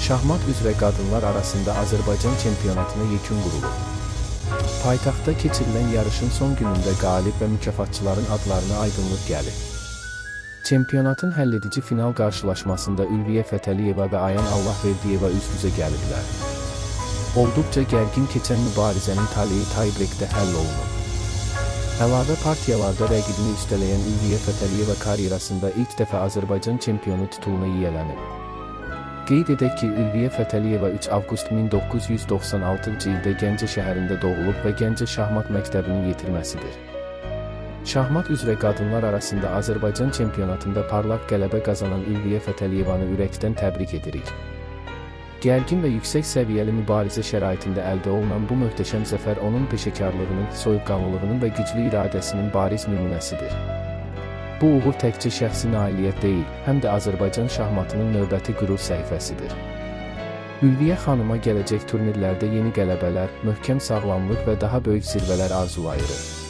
Şahmat üzrə qadınlar arasında Azərbaycan çempionatına yekun vurulub. Paytaxtda keçirilən yarışın son günündə qalib və mükafatçıların adlarına aydınlıq gəlib. Çempionatın həlledici final qarşılaşmasında Ülviyə Fətəliyeva və Ayan Allahverdiyeva üz-üzə gəliblər. Olduqca gərgin keçən mübarizənin taleyi tay-brekdə həll olunub. Əlavə partiyalarda rəqibini üstələyən Ülviyə Fətəliyeva karyerasında ilk dəfə Azərbaycan çempionu tituluna yiyələnib. Qeyd edək ki, Ülviyə Fətəliyeva 3 avqust 1996-cı ildə Gəncə şəhərində doğulub və Gəncə Şahmat Məktəbinin yetirməsidir. Şahmat üzrə qadınlar arasında Azərbaycan çempionatında parlaq qələbə qazanan Ülviyə Fətəliyevanı ürəkdən təbrik edirik. Gərgin və yüksək səviyyəli mübarizə şəraitində əldə olunan bu möhtəşəm zəfər onun peşəkarlığının, soyuqqanlılığının və güclü iradəsinin bariz nümunəsidir. Bu uğur təkcə şəxsi nailiyyət deyil, həm də Azərbaycan şahmatının növbəti qürur səhifəsidir. Ülviyə xanıma gələcək turnirlərdə yeni qələbələr, möhkəm sağlamlıq və daha böyük zirvələr arzulayırıq.